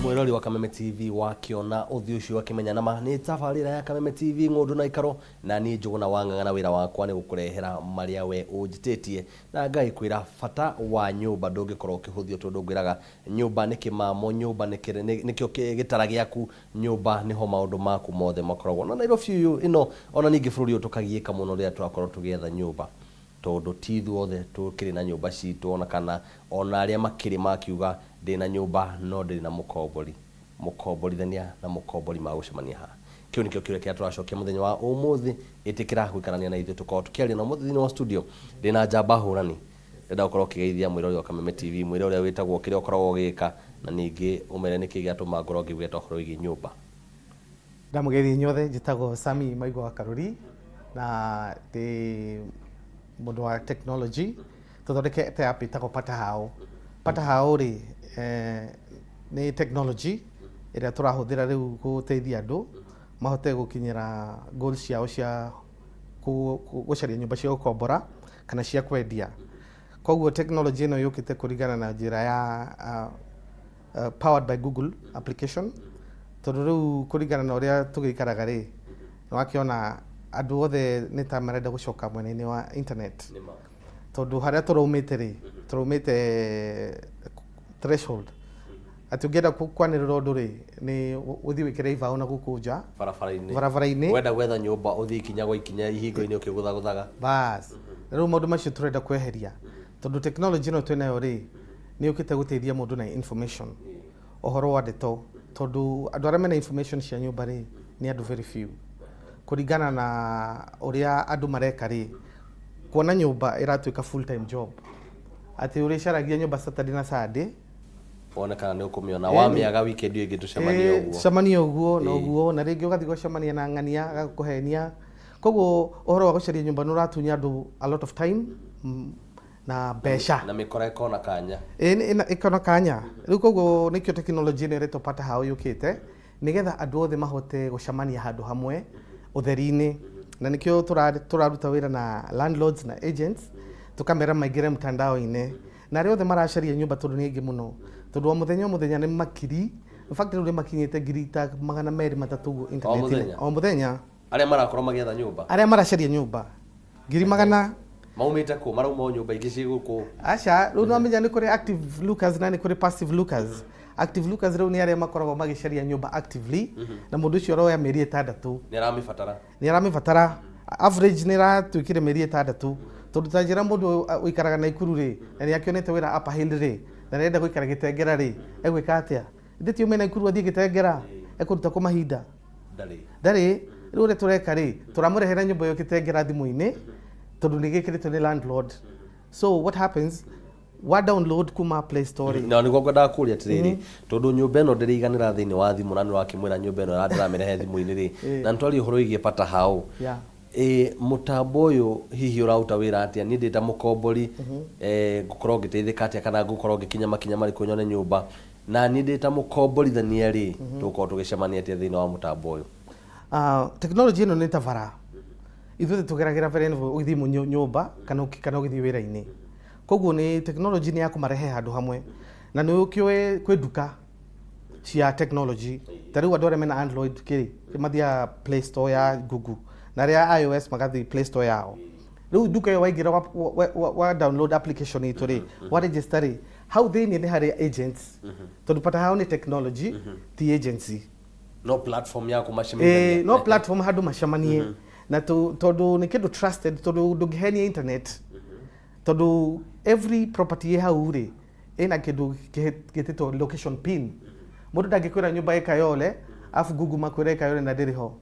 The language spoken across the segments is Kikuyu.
Mwĩrori wa Kameme TV wakĩona ũthiũ ũcio akĩmenya nama nĩ tabarĩra ya Kameme TV ng'ũndũ na ikaro, na niĩ Njũgũna wa Ng'ang'a na wĩra wakwa nĩ gũkũrehera marĩa we ũnjĩtĩtie na ngagĩkwĩra bata wa nyũmba ndũngĩkorwo ũkĩhũthio, tondũ ngwĩraga nyũmba nĩ kĩmamo, nyũmba nĩkĩo gĩtara gĩaku, nyũmba nĩho maũndũ maku mothe makoragwo. Na Nairobi ũyũ ĩno ona ningĩ bũrũri ũyũ tũkagiĩka mũno rĩrĩa tũrakorwo tũgĩetha nyũmba, tondũ ti ithuothe tũkĩrĩ na nyũmba citũ, ona kana ona arĩa makĩrĩ makiuga ndĩna nyũmba no ndĩrĩ na mũkombori. Mũkomborithania na mũkombori magũcemania ha? Kĩu nĩkĩo kĩũria kĩrĩa tũracokia mũthenya wa ũmũthĩ. Ĩtĩkĩra gũikarania na ithuĩ tũkorwo tũkĩaria na ũmũthĩ thĩinĩ wa studio ndĩna njamba hũrani. Ndĩrenda gũkorwo ũkĩgeithia mwĩrori wa Kameme TV, mwĩre ũrĩa wĩtagwo, kĩrĩa ũkoragwo ũgĩka, na ningĩ ũmere nĩkĩ gĩatũma ngorwo ngĩgweta ũhoro wĩgiĩ nyũmba. Ndamũgeithia inyuothe, njĩtagwo Sami Maigua wa Karuri na ndĩ mũndũ wa technology. Tũthondekete app ĩtagwo Pata Hao. Pata Hao rĩ, nĩ technology ĩrĩa tũrahũthĩra rĩu gũteithia andũ mahote gũkinyĩra goals ciao cia gũcaria nyũmba cia gũkombora kana cia kwendia. Koguo technology ĩno yũkĩte kũringana na njĩra ya powered by Google application, tondũ rĩu kũringana na ũrĩa tũgĩikaraga rĩ, nĩwakĩona andũ othe nĩ ta marenda gũcoka mwena-inĩ wa internet, tondũ harĩa tũraumĩte rĩ, tũraumĩte threshold atĩ ũngĩenda kwanĩrĩra ũndũ rĩ, nĩ ũthiĩ wĩkĩre ibaũ na gũkũ nja barabara-inĩ, barabara-inĩ, wenda gwetha nyũmba ũthiĩ ikinya gwa ikinya ihingo-inĩ ũkĩgũthagũthaga. Bas, rĩu maũndũ macio tũrenda kweheria, tondũ technology ĩno twĩnayo rĩ, nĩ yũkĩte gũteithia mũndũ na information, ũhoro wa ndeto, tondũ andũ arĩa mena information cia nyũmba rĩ, nĩ andũ very few. Kũringana na ũrĩa andũ mareka rĩ, kuona nyũmba ĩratuĩka full time job, atĩ ũrĩcaragia nyũmba Saturday na Sunday wone kana nĩ ũkũmĩona. Wamĩaga weekend ĩyo ĩngĩ tũcemanie ũguo. Tũcemanie ũguo na ũguo, na rĩngĩ ũgathiĩ gũcemania na ng'ania agakũhenia. Koguo ũhoro wa gũcaria nyũmba nĩ ũratunya andũ a lot of time na mbeca. Na mĩkora ĩkona kanya. Ĩkona kanya rĩu. Koguo nĩkĩo technology ĩno ĩretwo Pata Hao yũkĩte, nĩgetha andũ othe mahote gũcemania handũ hamwe ũtheri-inĩ, na nĩkĩo tũraruta wĩra na landlords na agents, tũkamera maingĩre mtandao-inĩ na arĩa othe maracaria nyũmba, tondũ nĩ aingĩ mũno, tondũ o mũthenya o mũthenya nĩ makiri, in fact rĩu nĩ makinyĩte 230,000 ũguo internet-inĩ. Mũthenya? O mũthenya. Arĩa marakorwo magĩetha nyũmba. Arĩa maracaria nyũmba ngiri magana. Maumĩte kũ? Marauma o nyũmba ingĩ ciĩ gũkũ? Aca, rĩu no nĩ kũrĩ active lookers na nĩ kũrĩ passive lookers. Active lookers rĩu nĩ arĩa makoragwo magĩcaria nyũmba actively, na mũndũ ũcio aroya mĩeri 6. Nĩ aramĩbatara. Nĩ aramĩbatara. Average nĩ ĩratuĩkire mĩeri 6, tondũ ta njĩra mũndũ ũikaraga Naikuru rĩ, na nĩ akĩonete wĩra Upper Hill rĩ, na nĩarenda gũikara Gĩtengera rĩ, egwĩka atĩa? Ithe ti ume Naikuru athiĩ Gĩtengera? Ekũruta kũ mahinda? Ndarĩ. Ndarĩ. Rĩu ũrĩa tũreka rĩ, tũramũrehera nyũmba ĩyo Gĩtengera thimũ-inĩ, tondũ nĩ gĩkĩrĩtwo nĩ landlord. So what happens, wa download kuma Play Store rĩ, Na nĩguo ngwendaga kũria atĩrĩrĩ, tondũ nyũmba ĩno ndĩrĩiganĩra thĩinĩ wa thimũ, na nĩ ũrakĩmwĩra nyũmba ĩno ndĩramĩrehe thimũ-inĩ rĩ, na nĩtwaria ũhoro wĩgiĩ Pata Hao. Ĩ mũtambo ũyũ hihi ũraruta wĩra atĩa? Niĩ ndĩ ta mũkombori, ngũkorwo ngĩteithĩka atĩa, kana ngũkorwo ngĩkinya makinya marĩkũ nyone nyũmba? Na niĩ ndĩ ta mũkomborithania rĩ, tũgũkorwo tũgĩcemania atĩa thĩinĩ wa mũtambo ũyũ? Technology ĩno nĩ ta bara, ithuothe tũgeragĩra bara ĩno ũgĩthiĩ nyũmba kana ũgĩthiĩ wĩra-inĩ. Koguo nĩ technology nĩ ya kũmarehe handũ hamwe, na nĩ ũkĩũĩ kwĩ nduka cia technology. Ta rĩu andũ arĩa mena Android kĩ mathiaga Play Store ya Google, na arĩa a iOS magathiĩ Play Store yao. Rĩu nduka ĩyo waingĩra, wa download application itũ rĩ, wa register rĩ, hau thĩinĩ nĩ harĩa agents, tondũ Pata Hao nĩ technology, ti agency. No platform ya kũmacemania. No platform handũ macemanie na tondũ nĩ kĩndũ trusted, tondũ ndũngĩhenia internet, tondũ every property ĩ hau rĩ, ĩna kĩndũ gĩtĩtwo location pin. Mũndũ ndangĩkwĩra nyũmba ĩ Kayole, afu Google makwĩra ĩ Kayole na ndĩrĩ ho,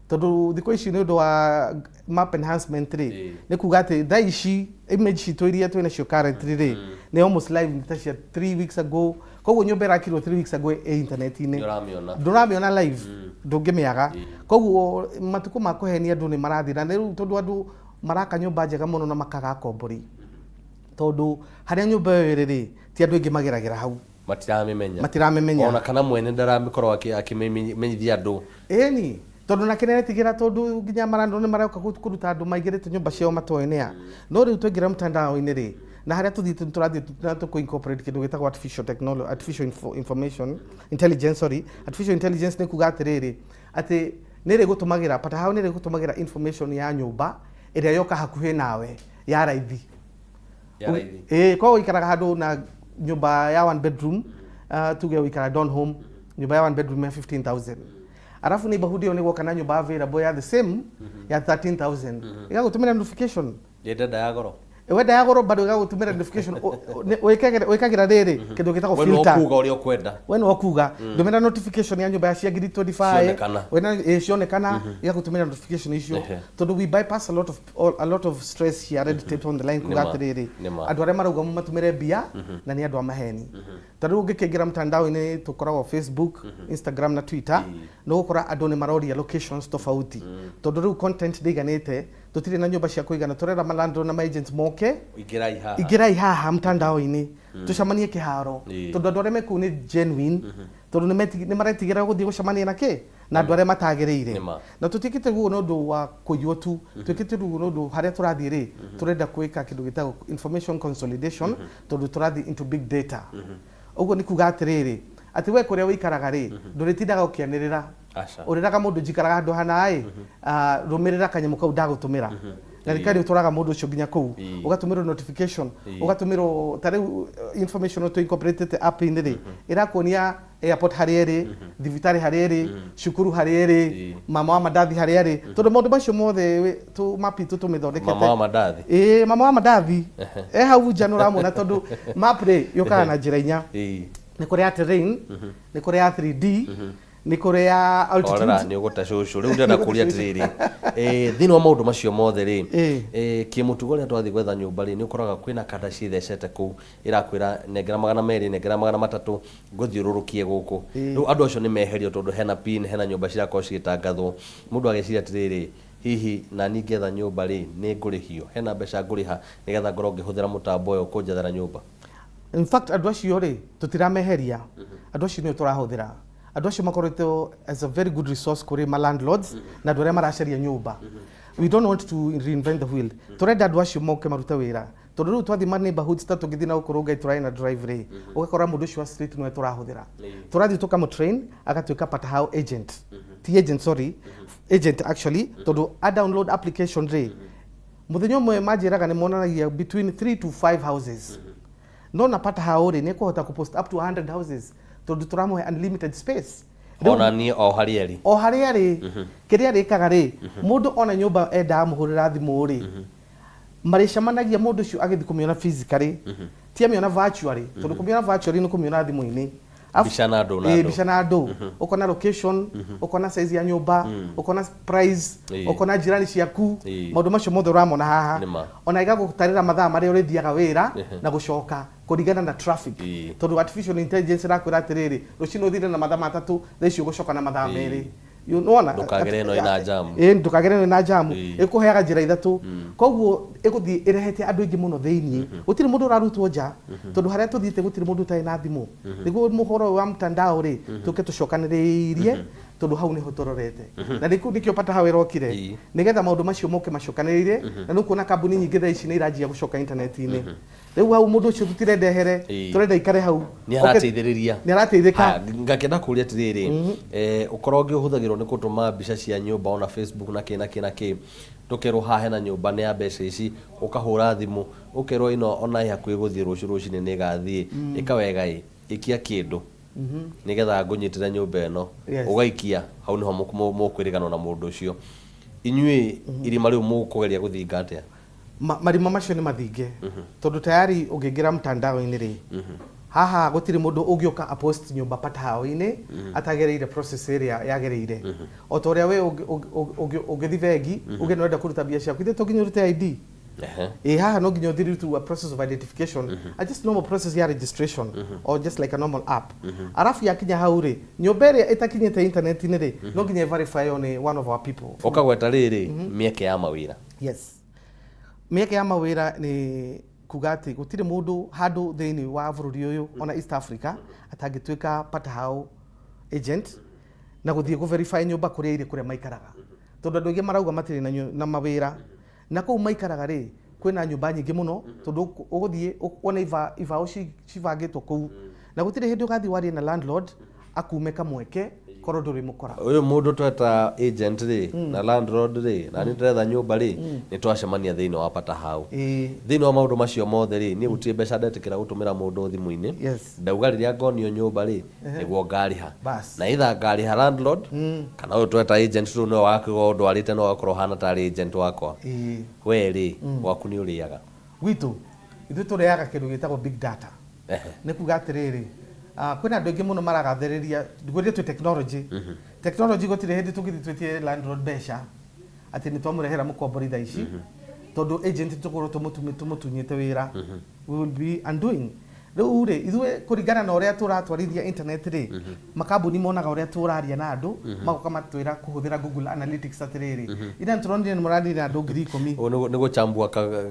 tondũ thikũ ici nĩ ũndũ wa map enhancement rĩ, nĩ kuga atĩ thaa ici image citũ iria twĩ nacio currently rĩ, nĩ almost live ta cia 3 weeks ago. Koguo nyũmba ĩrakirwo 3 weeks ago ĩ internet-inĩ. Nĩũramĩona. Ndũramĩona live, ndũngĩmĩaga. Koguo matukũ ma kũhenia andũ nĩ marathira na rĩu, tondũ andũ maraka nyũmba njega mũno na makaga akombori, tondũ harĩa nyũmba ĩyo ĩrĩ rĩ, ti andũ aingĩ mageragĩra hau. Matiramĩmenya. Matiramĩmenya. Ona kana mwene ndaramikorwo akĩmenyithia andũ. Ĩni, tondũ nake nĩaretigĩra, tondũ nginya marandũ nĩ maroka kũruta andũ maingĩrĩte nyũmba ciao matoĩ nĩa. No rĩu twaingĩra mtandao-inĩ rĩ, Na harĩa tũthiĩte nĩ tũrathiĩ na tũkũ incorporate kĩndũ gĩtagwo artificial technology, artificial information intelligence, sorry, artificial intelligence. Nĩ kuga atĩrĩrĩ, atĩ nĩ ĩrĩgũtũmagĩra Pata Hao, nĩ ĩrĩgũtũmagĩra information ya nyũmba ĩrĩa yoka hakuhĩ nawe ya raithi. Ya raithi. Ĩĩ, korwo ũikaraga handũ na nyũmba ya one bedroom, tuge ũikara Donholm, nyũmba ya one bedroom ya 15,000, arabu neighborhood ĩyo nĩ gwoka na nyũmba available ya the same ya 13,000, ĩgagũtũmĩra notification. Ndĩndenda ya goro. Wenda ya goro bado ĩgagũtũmĩra notification. Wĩkagĩra rĩrĩ kĩndũ gĩtagwo We no filter. kuga ũrĩa ũkwenda. We no kuga ndũmĩra notification ya nyũmba ya cia ngiri 25. Cionekana. Wena ĩ cionekana, ĩgagũtũmĩra notification icio, tondũ we bypass a lot of stress here, red tape on the line, kuga Nĩma, atĩrĩrĩ, nĩma. andũ arĩa marauga matũmĩre mbia na nĩ andũ a maheni. Ta rĩu ũngĩkĩingĩra mtandao-inĩ, tũkoragwo Facebook, Instagram na Twitter, nĩ ũgũkora andũ nĩ maroria locations tofauti, tondũ rĩu content ndĩiganĩte, tũtirĩ na nyũmba cia kũigana. Tũrera ma landlord na ma agents moke. Ingĩrai haha. Ingĩrai haha mtandao-inĩ, tũcemanie kĩharo, tondũ andũ arĩa me kũu nĩ genuine, tondũ nĩ maretigĩra gũthiĩ gũcemania na kĩ na andũ arĩa matagĩrĩire. Nĩma. Na tũtiĩkĩte guo nĩ ũndũ wa kũiywo tu, twĩkĩte ũguo nĩ ũndũ harĩa tũrathiĩ rĩ, tũrenda gwĩka kĩndũ gĩtagwo information consolidation, tondũ tũrathiĩ into big data. Ũguo nĩ kuga atĩrĩrĩ, atĩ we kũrĩa ũikaraga rĩ, ndũrĩtindaga ũkĩanĩrĩra. Aca. Ũrĩraga mũndũ njikaraga handũ hana ĩ, rũmĩrĩra kanyamũ kau ndagũtũmĩra, na nĩkarĩ ũtwaraga mũndũ ũcio nginya kũu. Ũgatũmĩrwo notification, ũgatũmĩrwo ta rĩu information tũ incorporated app-inĩ rĩ, ĩrakuonia airport harĩa ĩrĩ, thibitarĩ harĩa ĩrĩ, cukuru harĩa ĩrĩ, mama wa mandathi harĩa ĩrĩ, tondũ maũndũ macio mothe tũ map itũ tũmĩthondekete. Mama wa mandathi. Ĩĩ, mama wa mandathi e hau nja nĩ ũramuona, tondũ map rĩ yũkaga na njĩra inya. Nĩ kũrĩ ya terrain, nĩ kũrĩ ya 3D, nĩ kũrĩ ya Orera altitude. nĩ ũgũte cũcũ. Rĩu ndĩrenda kũria atĩrĩrĩ, thĩinĩ wa maũndũ macio mothe rĩ, kĩmũtugo rĩrĩa twathiĩ gwetha nyũmba rĩ, nĩ ũkoraga kwĩna kanda ciĩthecete kũu ĩrakwĩra nengera 200, nengera 300, ngũthiũrũrũkie gũkũ. Rĩu andũ acio nĩ meherio, tondũ hena pin, hena nyũmba cirakorwo cigĩtangathwo. Mũndũ ageciria atĩrĩrĩ, hihi na niĩ ngĩetha nyũmba rĩ, nĩ ngũrĩhio, hena mbeca ngũrĩha nĩgetha ngorwo ngĩhũthĩra mũtambo ũyũ kũnjethera nyũmba? In fact, andũ acio rĩ, tũtirameheria. Andũ acio nĩo tũrahũthĩra. Andũ acio makoretwo as a very good resource kũrĩ ma landlords na andũ arĩa maracaria nyũmba. We don't want to reinvent the wheel. Tũrenda andũ acio moke marute wĩra, tondũ rĩu twathiĩ ma neighborhoods, ta tũngĩthiĩ na gũkũ Rongai tũrarĩ na drive rĩ, ũgakora mũndũ ũcio wa street nĩwe tũrahũthĩra. Tũrathiĩ tũkamũtrain agatuĩka Pata Hao agent, ti agent, sorry, agent actually, tondũ a download application rĩ, mũthenya ũmwe manjĩraga nĩ monanagia between 3 to 5 houses, no na Pata Hao rĩ, nĩ ekũhota kũpost up to 100 houses, tondũ tũramũhe unlimited space. Ona niĩ o harĩa ĩrĩ. O harĩa rĩ, kĩrĩa arĩkaga rĩ, mũndũ ona nyũmba enda amũhũrĩra thimũ rĩ, marĩcemanagia mũndũ ũcio agĩthiĩ kũmĩona physically, ti amĩona virtually, tondũ kũmĩona virtually nĩ kũmĩona thimũ-inĩ. Mbica na andũ na Ĩĩ, andũ. mbica na andũ, ũkona location, ũkona size ya nyũmba, ũkona price, ũkona jirani ciaku. Maũndũ macio mothe ũramona haha. Nĩma. Ona ĩgagũtarĩra mathaa marĩa ũrĩthiaga wĩra na gũcoka kũringana na traffic, tondũ artificial intelligence ĩrakwĩra atĩrĩrĩ, rũcinĩ ũthire na mathaa 3, thaa ici ũgũcoka na mathaa 2. Nĩwona? Ndũkagere ĩno ĩna jam. Ĩĩ, ndũkagere ĩno ĩna jamu. Ĩkũheaga njĩra ithatũ. Koguo ĩgũthiĩ ĩrehete andũ aingĩ mũno thĩiniĩ. Gũtirĩ mũndũ ũrarutwo nja, tondũ harĩa tũthiĩte gũtirĩ mũndũ ũtarĩ na thimũ. Nĩguo mũhoro ũyũ wa mtandao rĩ, tũke tũcokanĩrĩirie, tondũ hau nĩho tũrorete, na nĩkĩo Pata Hao ĩrokire, nĩgetha maũndũ macio moke macokanĩrĩire. Na nĩ ũkuona kambuni nyingĩ thaa ici nĩ iranjia gũcoka intaneti-inĩ. Rĩu hau mũndũ ũcio tũtirenda ehere, tũrenda ikare hau. Nĩ arateithĩrĩria. Nĩ arateithĩka. Haya, ngakĩenda kũria atĩrĩrĩ, ũkorwo ũngĩ ũhũthagĩrwo nĩ gũtũma mbica cia nyũmba ona Facebook na kĩ na kĩ na kĩ, tũkerwo haha hena nyũmba nĩ ya mbeca ici, ũkahũra thimũ ũkerwo ĩno ona ĩ hakuhĩ gũthiĩ, rũciũ rũcinĩ nĩ ĩgathiĩ. Ĩka wega ĩ, ikia kĩndũ nĩgetha ngũnyitĩre nyũmba ĩno. Ũgaikia hau, nĩho mũkwĩrĩganwo na mũndũ ũcio. Inyuĩ irima rĩu mũkũgeria gũthinga atĩa? Marima macio nĩ mathinge, tondũ tayari ũngĩingĩra mtandao-inĩ rĩ, haha gũtirĩ mũndũ ũngĩũka apost nyũmba Pata Hao-inĩ atagereire process ĩrĩa yagĩrĩire. O ta ũrĩa we ũngĩthiĩ bengi uge nĩ ũrenda kũruta mbia ciaku, ithe to nginya ũrute ID? Ĩ haha no nginya ũthiĩ through a process of identification, a just normal process ya registration, or just like a normal app. Arabu yakinya hau rĩ, nyũmba ĩrĩa ĩtakinyĩte internet-inĩ rĩ, no nginya ĩverify nĩ one of our people. Ũkagweta rĩrĩ mĩeke ya mawĩra. Yes, mĩeke ya mawĩra nĩ kuga atĩ gũtirĩ mũndũ handũ thĩinĩ wa bũrũri ũyũ, ona East Africa, atangĩtuĩka Pata Hao agent na gũthiĩ kũ-verify nyũmba kũrĩa irĩ, kũrĩa maikaraga, tondũ andũ aingĩ marauga matirĩ na mawĩra na kũu maikaraga rĩ. Kwĩna nyũmba nyingĩ mũno, tondũ ũgũthiĩ wone ibaũ cibangĩtwo kũu, na gũtirĩ hĩndĩ ũgathiĩ warie na landlord akume kamweke korwo ndũrĩ mũkora. Ũyũ mũndũ tweta agent rĩ na landlord rĩ, na nĩ ndĩretha nyũmba rĩ, nĩ twacemania thĩinĩ wa Pata Hau. Thĩinĩ wa maũndũ macio mothe rĩ, niĩ gũtirĩ mbeca ndetĩkĩra gũtũmĩra mũndũ thimũ-inĩ. Ndauga rĩrĩa ngonio nyũmba rĩ, nĩguo ngarĩha. Na either ngarĩha landlord kana ũyũ tweta agent, rĩu nĩwe wakĩgwo ũndwarĩte, no akorwo hana tarĩ agent wakwa. We rĩ, gwaku nĩ ũrĩaga? Gwitũ ithuĩ tũrĩaga kĩndũ gĩtagwo big data. Nĩ kuga atĩrĩrĩ, kwĩna andũ aingĩ mũno maragathĩrĩria ngwĩrire twĩ technology. Technology, gũtirĩ hĩndĩ tũngĩthiĩ twĩtie landlord mbeca atĩ nĩ twamũrehera mũkombori thaa ici, tondũ agent tũkorwo tũmũtunyĩte wĩra, we will be undoing. Rĩu rĩ, ithuĩ kũringana na ũrĩa tũratwarithia internet rĩ, makambuni monaga ũrĩa tũraria na andũ, magoka matwĩra kũhũthĩra Google Analytics atĩrĩrĩ, ira nĩtũronire nĩ mũrarire na andũ 10,000. Ũũ nĩ gũchambua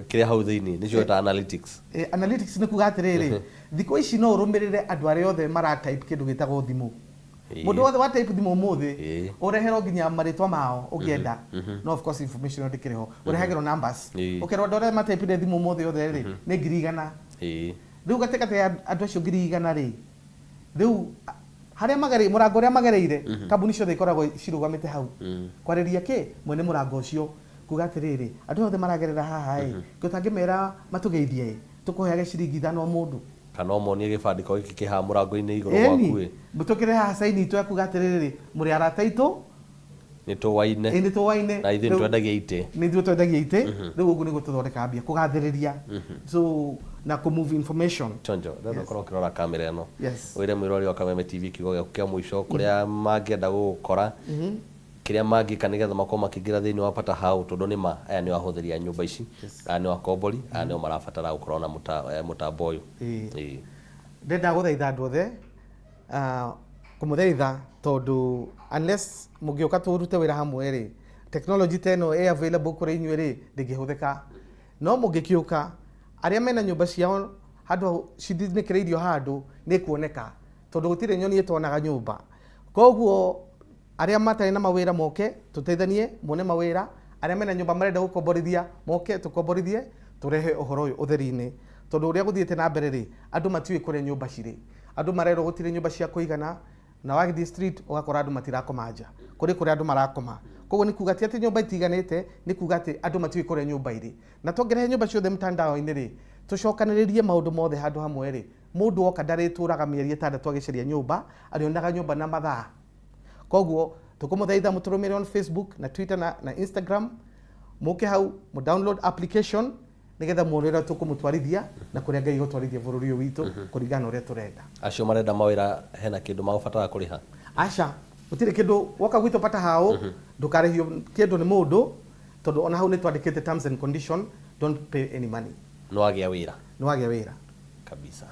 kĩrĩa hau thĩinĩ nĩcio ta analytics. Analytics nĩ kuga atĩrĩrĩ, thikũ ici no ũrũmĩrĩre andũ arĩa othe maratype kĩndũ gĩtagwo thimũ. Mũndũ wothe wa type thimũ ũmũthĩ, ũreherwo nginya marĩtwa mao ũngĩenda. No of course information ĩyo ndĩkĩrĩ ho, ũrehagĩrwo numbers. Ũkerwo andũ arĩa matypire thimũ ũmũthĩ othe rĩ nĩ 100,000. Rĩu gatagatĩ ya andũ acio 100,000 rĩ, rĩu harĩa magereire, mũrango ũrĩa magereire, kambuni ciothe ikoragwo cirũgamĩte hau kwarĩria kĩ mwene mũrango ũcio, kuga atĩrĩrĩ, andũ othe maragerera haha ĩ, tũtangĩmera matũgeithie ĩ, tũkũheage ciringi 5 o mũndũ. Kana ũmonie gĩbandĩko gĩkĩ kĩ haha mũrango-inĩ igũrũ gwaku ĩ. Mũtũkĩre haha saini itũ ya kuga atĩrĩrĩ, mũrĩ arata aitũ. Nĩ tũwaine. Ĩ, nĩ tũwaine. Na ithuĩ nĩ twendagia itĩ. Nĩ ithuĩ twendagia itĩ. Rĩu ũguo nĩguo tũthondekaga mbia, kũgathĩrĩria, so na kũ move information. Chonjo, ndĩrenda ũkorwo ũkĩrora kamera ĩno. Yes. Wĩre mwĩroreri wa Kameme TV kiugo gĩaku kĩa mũico, kũrĩa mangĩenda gũgũkora, kĩrĩa mangĩka nĩgetha makorwo makĩingĩra thĩinĩ wa Pata Hau, tondũ nĩ ma aya nĩo ahũthĩri a nyũmba ici, aya nĩo akombori, aya nĩo marabatara gũkorwo na mũtambo ũyũ. Ndĩrenda gũthaitha andũ othe, kũmũthaitha, tondũ unless mũngĩũka tũrute wĩra hamwe rĩ, technology ta ĩno ĩ available kũrĩ inyuĩ rĩ, ndĩngĩhũthĩka. No mũngĩkĩũka, arĩa mena nyũmba ciao handũ cithinĩkĩrĩirio handũ, nĩ kuoneka, tondũ gũtirĩ nyoni ĩtonaga nyũmba. Koguo arĩa matarĩ na mawĩra moke tũteithanie muone mawĩra, arĩa mena nyũmba marenda gũkomborithia moke tũkomborithie, tũrehe ũhoro ũyũ ũtheri-inĩ, tondũ ũrĩa gũthiĩte na mbere rĩ, andũ matiũĩ kũrĩa nyũmba cirĩ. Andũ marerwo gũtirĩ nyũmba cia kũigana, na wagĩthiĩ street ũgakora andũ matirakoma nja, kũrĩ kũrĩa andũ marakoma. Koguo nĩ kuga ti atĩ nyũmba itiganĩte, nĩ kuga atĩ andũ matiũĩ kũrĩa nyũmba irĩ. Na tũngĩrehe nyũmba ciothe mtandao-inĩ rĩ, tũcokanĩrĩrie maũndũ mothe handũ hamwe rĩ, mũndũ oka ndarĩtũraga mĩeri 6 agĩcaria nyũmba, arĩonaga nyũmba na mathaa. Koguo tũkũmũthaitha mũtũrũmĩrĩre on Facebook na Twitter na Instagram, mũke hau mũ download application nĩgetha muone ũrĩa tũkũmũtwarithia na kũrĩa Ngai egũtwarithia bũrũri ũyũ witũ kũringana na ũrĩa tũrenda. Acio marenda mawĩra, hena kĩndũ magũbatara kũrĩha? Aca, gũtirĩ kĩndũ. Woka gwitũ Pata Hau, ndũkarĩhio kĩndũ nĩ mũndũ, tondũ ona hau nĩ twandĩkĩte terms and condition, don't pay any money. Nĩ wagĩa wĩra. Nĩ wagĩa wĩra. Kabisa.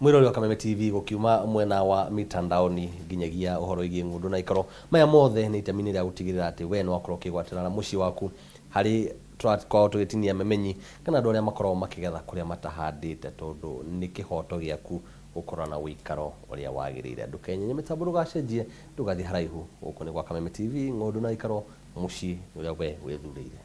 Mwĩrori wa Kameme TV, gũkiuma mwena wa mitandaoni nginyagia ũhoro wĩgiĩ ng'ũndũ na ikaro, maya mothe nĩ itemi-inĩ rĩa gũtigĩrĩra atĩ we nĩ wakorwo ũkĩgwatĩra na mũciĩ waku harĩ tũrakorwo tũgĩtinia memenyi kana andũ arĩa makoragwo makĩgetha kũrĩa matahandĩte, tondũ nĩ kĩhoto gĩaku gũkorwo na ũikaro ũrĩa wagĩrĩire. Ndũkenyenye mĩtambo, ndũgacenjie, ndũgathiĩ haraihu. Gũkũ nĩ gwa Kameme TV, ng'ũndũ na ikaro, mũciĩ ũrĩa we wĩthurĩire.